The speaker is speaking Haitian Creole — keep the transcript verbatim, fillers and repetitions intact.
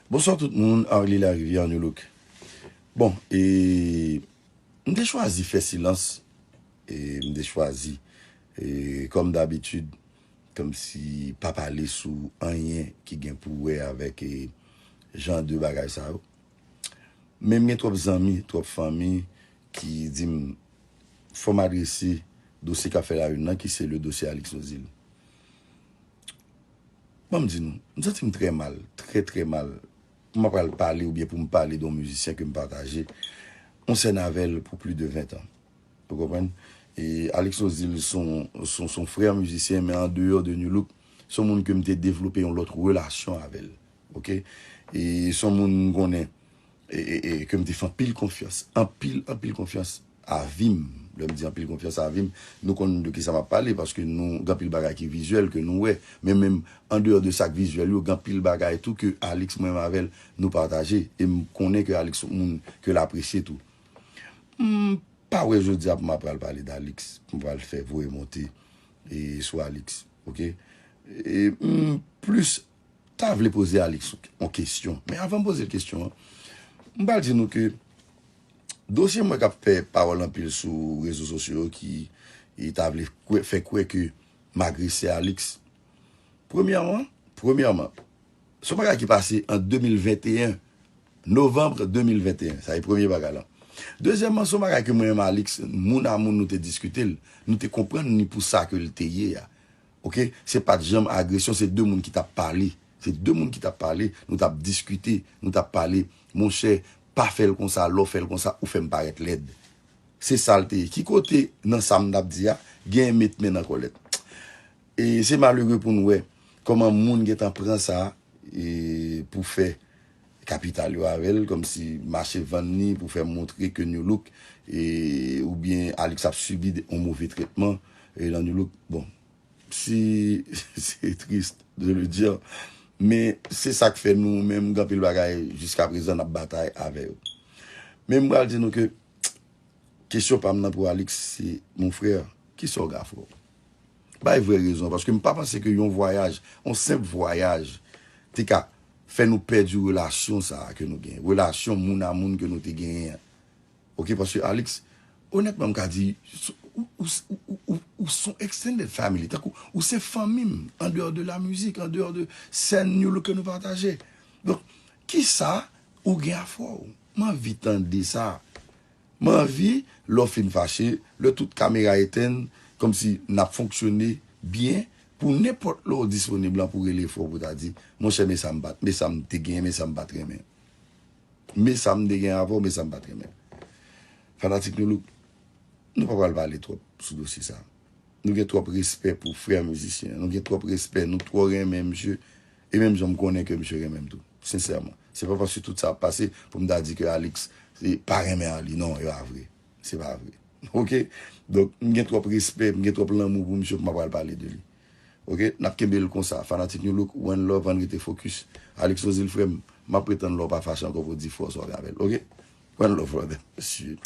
Bonswa tout moun, Arly Larivière, New Look. Bon, e, m te chwazi fè silans, e, m te chwazi, e, kòm dabitid, kòmsi pa pale sou anyen ki gen pou wè avèk, e, jan de bagay sa yo. Men m gen twòp zanmi, twòp fanmi ki di m fò m adrese dosye k ap fè la une nan, ki se le dosye Alix Nozil. Ban m di nou, m santi m trè mal, trè, trè mal. Pou m ap pral pale oubyen pou m pale de yon mizisyen ke m pataje yon sèn avè l pou plis de ven tan. Ou konprann? E Alix Nozil se yon, se yon, se yon frè mizisyen, men an deyò de New Look, se yon moun ke m te devlope yon lòt relasyon avè l. Oke? E se yon moun m konnen, e, e, e, ke m te fè anpil konfyans. Anpil, anpil konfyans a vi m. Lè m di anpil konfyans a vi m, nou konn de kisa m ap pale, paske nou gen anpil bagay ki vizyèl ke nou wè. Men menm an deyò de sa k vizyèl yo, gen anpil bagay tou ke Alix, mwen menm avè l, nou pataje. E m konnen ke Alix se yon moun ke l apresye tou. M pa wè jodi a pou m ap pral pale d Alix, pou m pral fè voye monte e sou Alix, oke? E m plis ta vle poze Alix yon kesyon. Men avan m poze l kesyon an, m pral di nou ke dosye mwen k ap fè pawòl anpil sou rezo sosyo yo ki e ta vle kwè, fè kwè ke m agrese Alix. Premyèman, premyèman, se yon bagay ki pase an de mil venteyen, novanm de mil venteyen. Sa e premye bagay la. Dezyèmman, se yon bagay ke mwen menm Alix, moun a moun nou te diskite l, nou te konprann ni pou sa ke l te ye a. Oke? Se pa t janm agresyon, se de moun ki t ap pale. Se de moun ki t ap pale, nou t ap diskite, nou t ap pale. Monchè, pa fè l konsa, lè w fè l konsa, ou fè m parèt lèd. Se sa l te ye. Ki kote nan sa m t ap di a, gen met men nan kòlèt? E se malere pou n wè kòman moun gentan pran sa e pou fè kapital yo avè l, kòmsi mache vann li pou fè montre ke New Look e, oubyen Alix ap sibi de, yon move tretman e nan New Look. Bon, si se triste de le dire, men se sa k fè nou menm gen anpil bagay jiska prezan n ap batay avè yo. Men m pral di nou ke kesyon pa m nan pou Alix se, mon frè, kisa w gen a frè w? Bay vrè rezon, paske m pa panse ke yon vwayaj, yon senp vwayaj, te ka fè nou pèdi relasyon sa a ke nou genyen. Relasyon moun a moun ke nou te genyen an. Oke, paske Alix, onètman, m ka di, ou, ou, ou, ou, ou se yon extended family, tankou, ou se fanmi m, an deyò de la mizik, an deyò de sèn New Look ke nou pataje. Donk, kisa ou gen a frè w? M anvi tande sa. M anvi, lè w fin fache, lè tout kamera etenn, kòmsi n ap fonksyone byen, pou nenpòt lè w disponib lan pou rele frè w pou ta di, monchè, men sa m pa t, men sa m te genyen, men sa m pa t renmen. Men sa m te genyen avè w, men sa m pa t renmen. Fanatik New Look, nou pa pral pale twòp sou dosye sa. Nou gen twòp respè pou frè mizisyen an. Nou gen twòp respè. Nou twò renmen misye. E menm jan m konnen ke misye renmen m tou. Sensèman. Se pa paske tout sa ap pase pou m ta di ke Alix e, pa renmen Arly. Non, e pa vre. Se pa vre. Oke? Donk, m gen twòp respè, m gen twòp lanmou pou misye pou m ap pral pale de li. Oke? N ap kenbe l konsa. Fanatik New Look, one love, ann rete fokis. Alix Nozil, frè m, m ap pretann lè w pa fache ankò pou w di frè w sa w gen avè l. Oke? One love, brother. Mesye.